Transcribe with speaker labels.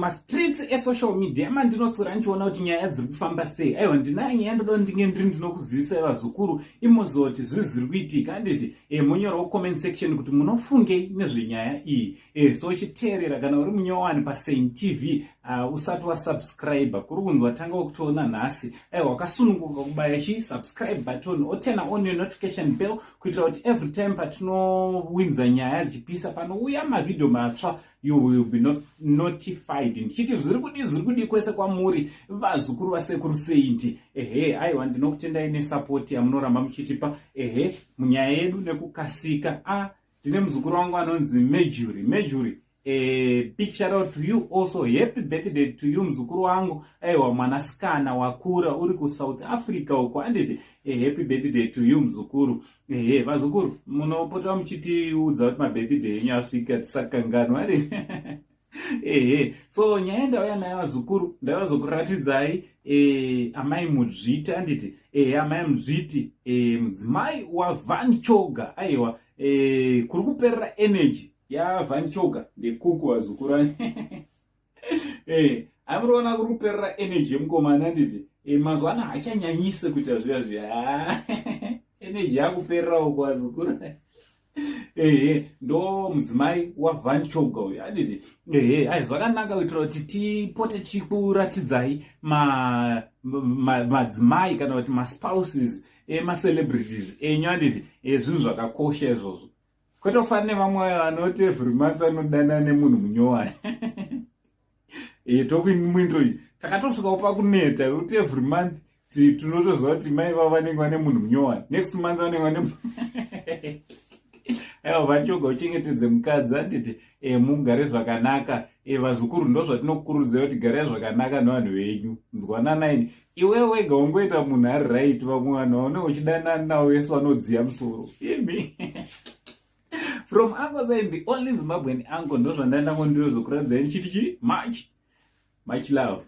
Speaker 1: Mastreets esocial media mandinoswera ndichiona kuti nyaya dziri kufamba sei. Aiwa, ndinayo nyaya ndoda ndinge ndiri ndinokuzivisai vazukuru, imuziva kuti zvii zviri kuitika, handiti? Monyorawo comment section kuti munofungei nezvenyaya iyi. So uchiteerera kana uri munyowani paSaint TV, usati wasubscribe, kuri kunzwa tanga wekutoona nhasi, aiwa, wakasununguka kubaya chi subscribe button, oturn on your notification bell kuitira kuti every time patinowinza nyaya dzichipisa, panouya mavhidhiyo matsva, you will be not notified. Ndichiti zviri kudii, zviri kudii kwese kwamuri vazukuru vasekuru Saint? Ehe, aiwa, ndinokutendai nesupport yamunoramba muchitipa. Ehe, munyaya yedu nekukasika, a ndine muzukuru wangu anonzi Mejuri. Mejuri, big shout out to you also. Happy birthday to you, muzukuru wangu. Aiwa, mwanasikana wakura uri kuSouth Africa uko, handiti? Happy birthday to you, muzukuru. Ehe, vazukuru, munopota muchitiudza kuti mabirthday enyu asvika, tisakanganwa, handiti? Ehe, so nyaya ndauya nayo, vazukuru, ndavazokuratidzai amai Mudzviti, handiti? Ehe, amai Mudzviti, mudzimai waVan Choga. Aiwa, kuri kuperera energy yaVan Choga ndekuku, vazukuru. Amuriona kuri kuperera energy yemukomana, handiti? Mazuva ano haachanyanyise kuita zviya zviya, energy yakuperera uko, vazukuru. Ehe, ndo mudzimai waVan Choga uyu, handiti? Ehe, ai zvakanaka kuitira kuti tipote tichikuratidzai madzimai kana kuti maspouses emacelebrities enyu, handiti? Zvinhu zvakakosha izvozvo, kwete kufanira nevamwe vanoti every month vanodana nemunhu munyowani. Tokuimwindoi takatosvikawo pakuneta kuti every month tinotoziva kuti mai vavo vanenge vane munhu munyowani, next month vanenge vane. Aiwa, VanChoga, uchengetedze mukadzi, handiti? Mugare zvakanaka. Vazukuru, ndo zvatinokurudzira kuti garai zvakanaka nevanhu venyu, nzwananaini. Iwe wega ungoita munhu ari right, vamwe vanhu vaunenge uchidanana navo vese vanodziya musoro imi. From Uncle Saint, the only Zimbabwean uncle, ndo zvandaenda ndinozokuratidzai ndichiti chi much much love.